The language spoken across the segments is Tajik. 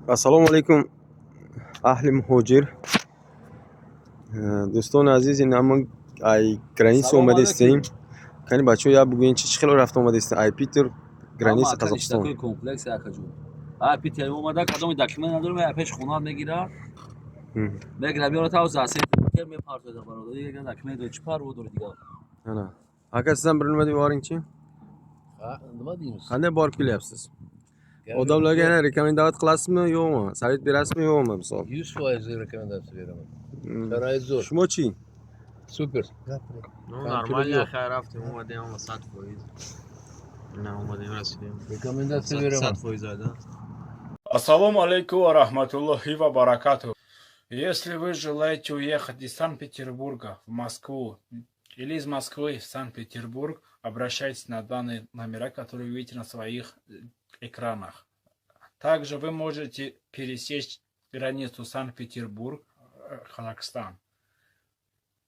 Ассалому алайкум, аҳли муҳоҷир, дӯстони азиз. Ин ҳамон ай граница омадаистем. Кани, бачаҳо, як бигӯен, чи хело рафта омадаистем ай Питер, граница Қазоқистон. Комплекс акаҷон, ай Питер омада, кадоми документ надорем, ай пеш хона мегира, мегира, биёра, та за Питер мепартояд. Бародар, дигар документ дори, чӣ парво дори дигар? Ана, ака, сиз ham bir nima deb yuboringchi. Nima deymiz? Qanday borib kelyapsiz? Odamlarga yana рекомендовать qilasizmi, yo'qmi, совет berasizmi, yo'qmi, misol? 100% рекомендация beraman. Sharoit zo'r. Шумо чӣ? Супер. Ну, Там нормально, перебьёт. Хай, рафтем, омадем, 100%. На, омадем, расидем. Рекомендация beraman. 100%, да? Ассаламу алейкум ва рахматуллахи ва баракату. Если вы желаете уехать из Санкт-Петербурга в Москву или из Москвы в Санкт-Петербург, обращайтесь на данные номера, которые вы видите на своих экранах. Также вы можете пересечь границу Санкт-Петербург, Казахстан.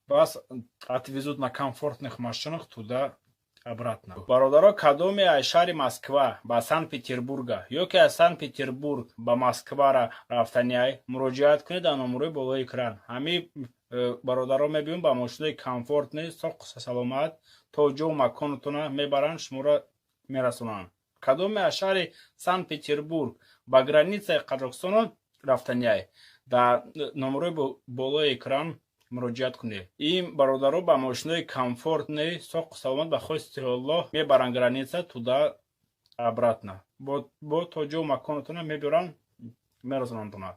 Вас отвезут на комфортных машинах туда обратно. Бародаро, кадоме аз шаҳри Москва ба Санкт-Петербурга ё ки аз Санкт-Петербург ба Москвара рафтаниай, муроҷиат кунед дар номерои болои экран. Ҳами бародаро мебиён ба мошинои комфортный, соқ саломат, то ҷоу маконатона мебаранд, шуморо мерасонанд. Кадоме аз шаҳри Санкт-Петербург ба границаи Қазоқистоно рафтаниай, дар номерои болои экран муроҷиат кунед. Ин бародаро ба мошинои комфортный, соқу саломат, ба хости Аллоҳ мебаранд граница туда обратно, бо то ҷоу маконатона мебаранд, мерасонандтона.